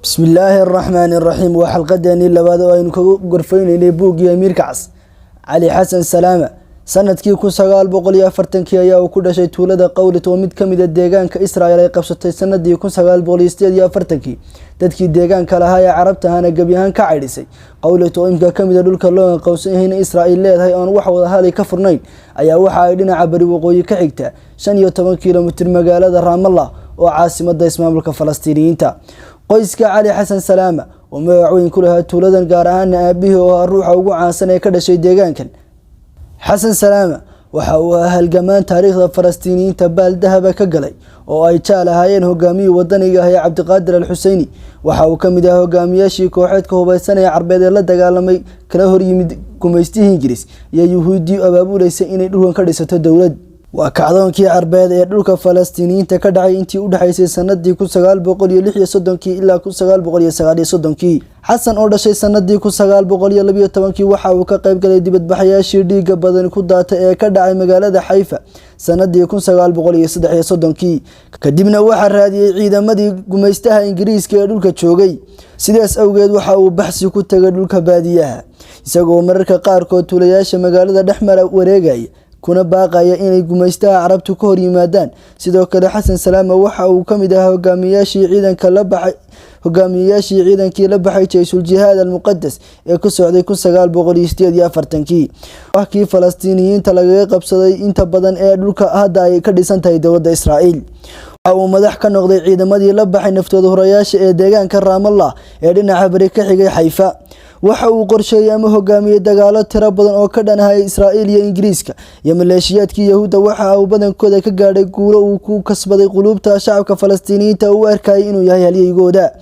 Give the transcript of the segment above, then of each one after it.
Bismillaahi araxmaani araxiim. Waa xalqadeenii labaad oo aynu kaga gorfeyneynay buuggii Amiirka Cas. Cali Xasan Salaama sanadkii 1940-kii ayaa uu ku dhashay tuulada Qawlit, oo mid kamida deegaanka Israel ay qabsatay sanadii 1948-kii, dadkii deegaanka lahaa ee Carabtahana gebi ahaan ka caydhisay. Qawlit, oo imka kamida dhulka loo aqoonsan yahay in Israel leedahay oon wax wadahadal ka furnayn, ayaa waxa ay dhinaca bari waqooyi ka xigtaa 15 kilomitir magaalada Ramallah oo caasimada ismaamulka Falastiiniyiinta. Qoyska Cali Xasan Salaama oo magac weyn ku lahaa tuuladan, gaar ahaana aabihii oo ah ruuxa ugu caansan ee ka dhashay deegaankan. Xasan Salaama waxa uu ahaa halgamaan taariikhda Falastiiniyiinta baal dahaba ka galay, oo ay jaal ahaayeen hogaamiyii wadaniga ah ee Cabdiqaadir Al Xuseyni. Waxa uu kamid ahaa hogaamiyaashii kooxeedka hubeysanaya Carbeed ee la dagaalamay, kala horyimid gumaystihii Ingiriis iyo Yuhuuddii abaabulaysa inay dhulkan ka dhisato dowlad. Waa kacdoonkii Carbeed ee dhulka Falastiiniyiinta ka dhacay intii u dhexaysay sanadii 1936-kii ilaa 1939-kii. Xasan oo dhashay sanadii 1912-kii waxa uu ka qayb galay dibadbaxayaashii dhiigga badan ku daatay ee ka dhacay magaalada Xayfa sanadii 1933-kii. Kadibna waxaa raadiyey ciidamadii gumaystaha Ingiriiska ee dhulka joogay. Sidaas awgeed waxa uu baxsi ku tegay dhulka baadiyaha, isagoo mararka qaarkood tuulayaasha magaalada dhexmara wareegaya, kuna baaqaya inay gumaystaha Carabtu ka hor yimaadaan. Sidoo kale, Xasan Salaama waxa uu kamid ahaa hogaamiyayaashii ciidankii la baxay Jaysul Jihaad Almuqadas ee ku socday 1948-kii, ah kii Falastiiniyiinta lagaga qabsaday inta badan ee dhulka hadda ay ka dhisan tahay dowladda Israa'iil. Waxa uu madax ka noqday ciidamadii la baxay naftooda hurayaasha ee deegaanka Ramallah ee dhinaca bari ka xigay Xayfa. Waxa uu qorsheeyey ama hogaamiyey dagaalo tiro badan oo ka dhan ahay Israa'iil iyo Ingiriiska iyo maleeshiyaadkii Yahuudda. Waxa uu badankooda ka gaadhay guulo uu ku kasbaday quluubta shacabka Falastiiniyiinta oo u arkayay inuu yahay halyeygooda.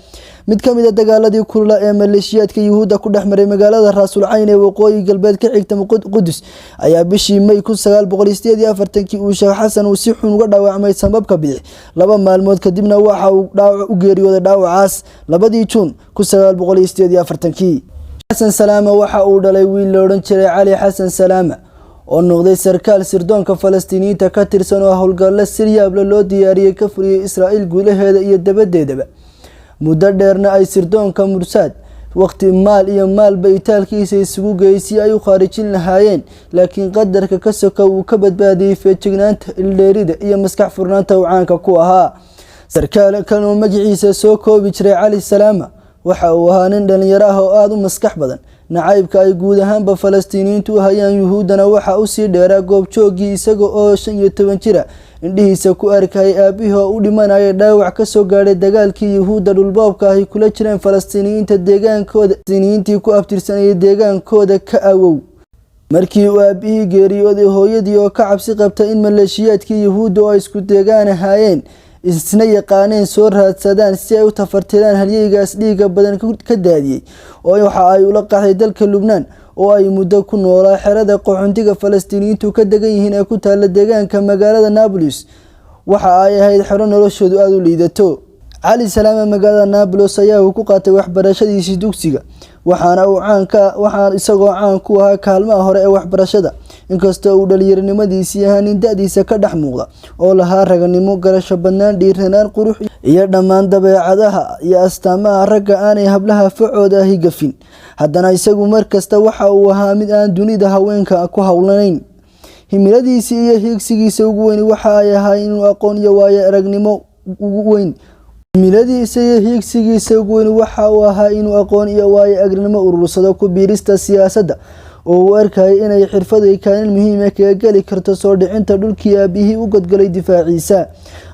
Mid ka mid a dagaaladii kulula ee maleeshiyaadka Yuhuudda ku dhex maray magaalada Raasul Cayn ee waqooyi galbeed ka xigta Qudus ayaa bishii May 1948-kii uu Sheekh Xasan uu si xun uga dhaawacmay sambabka bidix. 2 maalmood kadibna waxa uu dhaawac u geeriyooday dhaawacaas 2-dii Juun 1948-kii. Xasan Salaama waxa uu dhalay wiil la odhan jiray Cali Xasan Salaama, oo noqday sarkaal sirdoonka Falastiiniyiinta ka tirsan oo howlgallo siryaable loo diyaariyey ka furiyey Israa'iil gudaheeda iyo dabadeedaba, muddo dheerna ay sirdoonka Mursaad waqti, maal iyo maalba itaalkiisa isugu geeyay si ay u khaarijin lahaayeen, laakiin qadarka ka soka uu ka badbaadiyey feejignaanta, ildheerida iyo maskax furnaanta uu caanka ku ahaa. Sarkaal kan oo magaciisa soo koobi jiray Cali Salaama waxa uu ahaa nin dhalinyaro ah oo aada u maskax badan. Nacaybka ay guud ahaanba Falastiiniyiintu u hayaan Yuhuuddana waxa usii dheeraa goobjooggii isaga oo 15 jira indhihiisa ku arkayay aabihii oo u dhimanaya dhaawac kasoo gaadhay dagaalkii Yuhuudda dhulboobka ahy kula jireen Falastiiniyiinta deegaankooda, Falastiiniyiintii ku abtirsanayay deegaankooda ka awow. Markii uu aabihii geeriyooday, hooyadii oo ka cabsi qabtay in maleeshiyaadkii Yuhuudda oo ay isku deegaan ahaayeen, isna yaqaaneen, soo raadsadaan si ay u tafartiraan halyeygaas dhiiga badan ka daadiyey, oo waxa ay ula qaxday dalka Lubnaan, oo ay muddo ku noolaa xerada qaxoontiga Falastiiniyiintu ka degan yihiin ee ku taala deegaanka magaalada Nablus. Waxa ay ahayd xero noloshoodu aada u liidato. Cali Salaama magaalada Nablus ayaa uu ku qaatay waxbarashadiisii dugsiga, waxaana uu caanka waxaa isagoo caan ku ahaa kaalmaha hore ee waxbarashada, inkastoo uu dhalinyaronimadiisii ahaa nin da-diisa ka dhex muuqda oo lahaa raganimo, garasho badnaan, dhiiranaan, qurux iyo dhammaan dabeecadaha iyo astaamaha ragga aanay hablaha facooda ahi gafin. Haddana isagu markasta waxa uu ahaa mid aan dunida haweenka ku howlanayn. Himiladiisii iyo hiigsigiisa ugu weyn waxa ay ahaa inuu aqoon iyo waayo aragnimo ugu weyn Himiladiisa iyo hiigsigiisa ugu weyn waxa uu ahaa inuu aqoon iyo waayo aragnimo urursado ku biirista siyaasadda, oo uu arkayay inay xirfaday kaalin muhiima kaga geli karto soo dhicinta dhulkii aabihii u godgalay difaaciisa.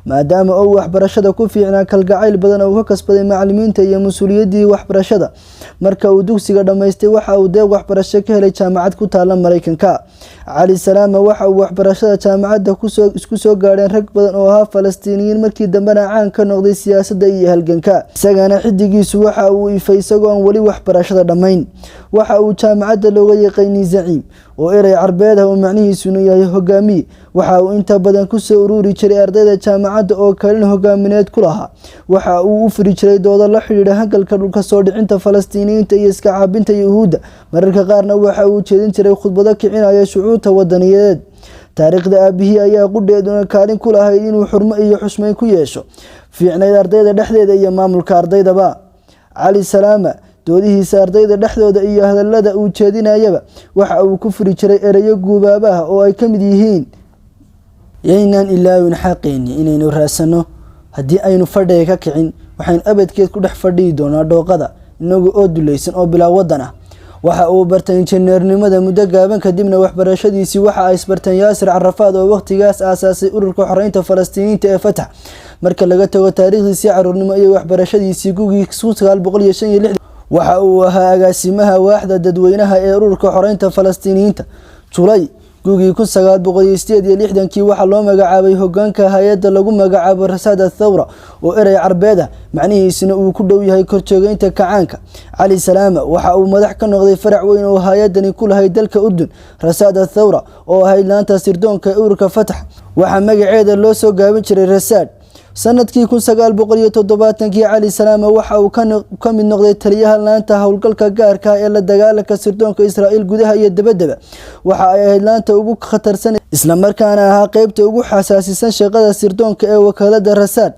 Maadaama uu waxbarashada ku fiicnaa, kalgacayl badan oo ka kasbaday macalimiinta iyo mas-uuliyaddii waxbarashada, marka uu dugsiga dhammaystay waxa uu deeq waxbarasho ka helay jaamacad ku taala Mareykanka. Cali Salaama waxa uu waxbarashada jaamacadda kusoo isku soo gaadheen rag badan oo ahaa Falastiiniyiin, markii dambena caan ka noqday siyaasadda iyo halganka. Isagana xidigiisu waxa uu ifay isagoo aan weli waxbarashada dhammayn. Waxa uu jaamacadda looga yaqaynay Zaciim, oo erey Carbeed ah oo macnihiisuna yahay hogaamiye. Waxa uu inta badan kusoo ururi jiray ardayda jaamacadda oo kaalin hogaamineed ku lahaa. Waxa uu u furi jiray doodo la xidhiidha hangalka dhulka soo dhicinta Falastiiniyiinta iyo iska caabinta Yuhuudda. Mararka qaarna waxa uu jeedin jiray khudbado kicinaya shucuurta wadaniyadeed. Taariikhda aabihii ayaa qudheeduna kaalin ku lahayd inuu xurmo iyo xushmeyn ku yeesho fiicnayd ardayda dhexdeeda iyo maamulka ardaydaba. Cali Salaama doodihiisa ardayda dhexdooda iyo hadallada uu jeedinayaba waxa uu ku furi jiray ereyo guubaabaha oo ay ka mid yihiin: "Yaynaan ilaawin xaqeenni inaynu raadsanno. Haddii aynu fadhiga ka kicin, waxaynu abadkeed ku dhex fadhiyi doonaa dhooqada, inagu oo dulaysan oo bilaa wadan ah." Waxa uu bartay injineernimada muddo gaaban kadibna waxbarashadiisii waxa ay isbarteen Yaasir Carafaad oo wakhtigaas aasaasay ururka xoreynta Falastiiniyiinta ee Fatax. Marka laga tago taariikhdiisii caruurnimo iyo waxbarashadiisii, gugii 1965 waxa uu ahaa agaasimaha waaxda dadweynaha ee ururka xoreynta Falastiiniyiinta. Julay gugii 1968-kii waxaa loo magacaabay hogaanka hay-adda lagu magacaabo Rasaad Athawra, oo erey Carbeed ah, macnihiisuna uu ku dhow yahay korjoogeynta kacaanka. Cali Salaama waxa uu madax ka noqday farac weyn oo hay-adani ku lahayd dalka Urdun. Rasaad Athawra oo ahayd laanta sirdoonka ee ururka Fatax waxaa magaceeda loo soo gaabin jiray Rasaad. Sanadkii 1970-kii Cali Salaama waxa uu ka mid noqday taliyaha laanta howlgalka gaarka ah ee la dagaalanka sirdoonka Israa'iil gudaha iyo dabaddaba. Waxa ay ahayd laanta ugu khatarsan, islamarkaana ahaa qeybta ugu xasaasisan shaqada sirdoonka ee wakaalada Rasaad.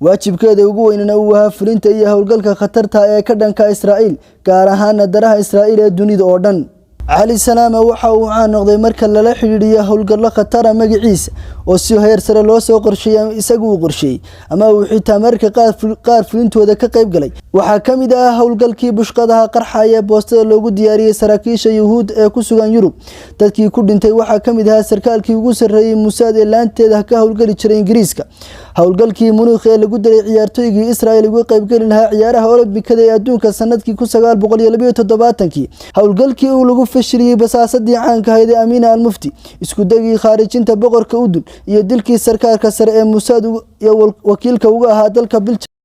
Waajibkeeda ugu weynana uu ahaa fulinta iyo howlgalka khatarta ee ka dhanka Israa'iil, gaar ahaana daraha Israa'iil ee dunida oo dhan. Cali Salaama waxa uu caan noqday marka lala xidhiidhiyo howlgallo khatara magaciisa oo si heer sare loo soo qorsheeyey ama isagu uu qorsheeyey ama uu xitaa mararka qaar fulintooda ka qayb galay. Waxaa ka mid ah howlgalkii bushqadaha qarxaya ee boostada loogu diyaariyey saraakiisha Yuhuud ee ku sugan Yurub. Dadkii ku dhintay waxaa ka mid ahaa sarkaalkii ugu sarreeyey Musaad ee laanteeda ka howlgeli jiray Ingiriiska. Howlgalkii Munuukh ee lagu dilay ciyaartooygii Israel uga qaybgeli lahaa ciyaaraha Olombikada ee adduunka sanadkii 1972-kii. Howlgalkii uu lagu fashiliyey basaasadii caanka ahayd ee Amiina Almufti, iskudagii khaarijinta boqorka Urdun iyo dilkii sarkaalka sare ee Musaad iyo wakiilka uga ahaa dalka Biljam.